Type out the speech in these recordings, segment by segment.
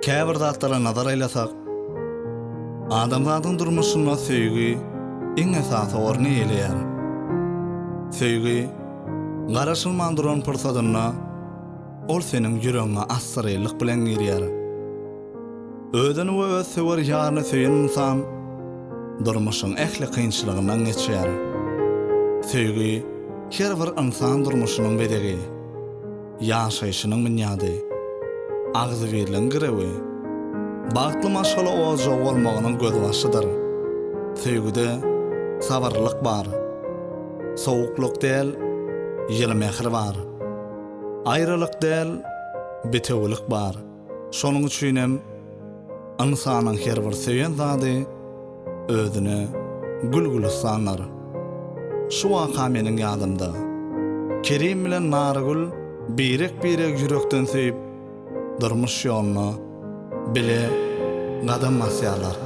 Käbir zatlara nazar aýlasak, adamzadyň durmuşynda söýgi iň esasy orny eýeleýär. Söýgi garaşylman duran pursadynda ol seniň ýüregiňe assyrynlyk bilen girýär. Özüni we öz söwer ýaryny söýen ynsan durmuşyň ähli kynçylygyndan geçýär. Söýgi her bir ynsan durmuşynyň bezegi, ýaşaýşynyň binýady, agzybirligiň girewi, bagtly maşgala ojagy bolmagynyň gözbaşydyr. Söýgüde sabyrlylyk bar. Sowuklyk däl, ýyly mähir bar. Aýralyk däl, bitewülik bar. Şonuň üçin hem ynsanyň her bir söýen zady özüne gül-gülüstandyr. Şu waka meniň ýadymda. Kerim bilen Narygül birek-biregi ýürekden söýüp, durmuş ýoluna bile gadam basýarlar.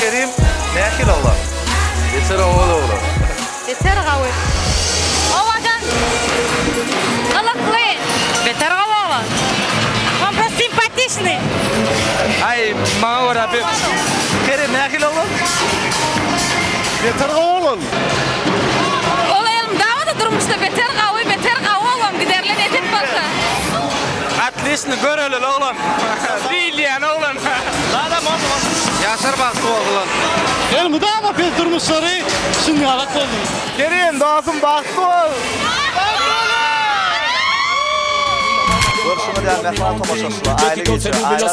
Kerim nähili oglan? Beter oňat oglan. Beter gawy. Owadan. Gyzykly. Beter gawy oglan. On prosto simpatiçnyý. Aý maňa görä bir Kerim nähili oglan? Beter gawy oglan. Ol elmydama-da durmuşda beter gawy, beter gawy oglan giderli nesip bolsa. Otliçny göreleli oglan. Diýilýän oglan. Zadam bolsun. Ýaşar bagtly bolsunlar. Elmydama pes durmuşlary şunýalak bolsun. Kerim dostum bagtly bol. Görşüňiz ýaly mähriban tomaşaçylar, Aýly gije, Aýly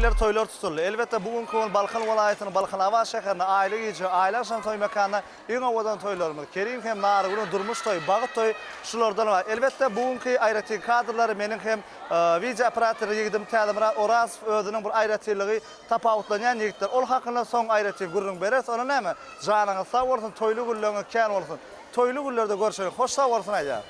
Şeýle toýlar tutuldy. Elbetde, bu günki gün Balkan welaýatynyň Balkanabat şäherinde Aýly gije, Aýly agşam toý mekanynda iň owadan toýlarymyz, Kerim hem Nargülüň durmuş toýy, bagt toýy şulardan bar. Elbetde, bu günki aýratyn kadrlary meniň hem wideo operator ýigidim Täzemyrat Orazow özüniň bir aýratynlygy tapawutlanýan ýigitdir. Ol hakynda soň aýratyn gürrüň bereris. Onda näme, janyňyz sag bolsun, toýly günleriňiz kän bolsun. Toýly günlerde görşeliň. Hoş sag bolsun aýdýan.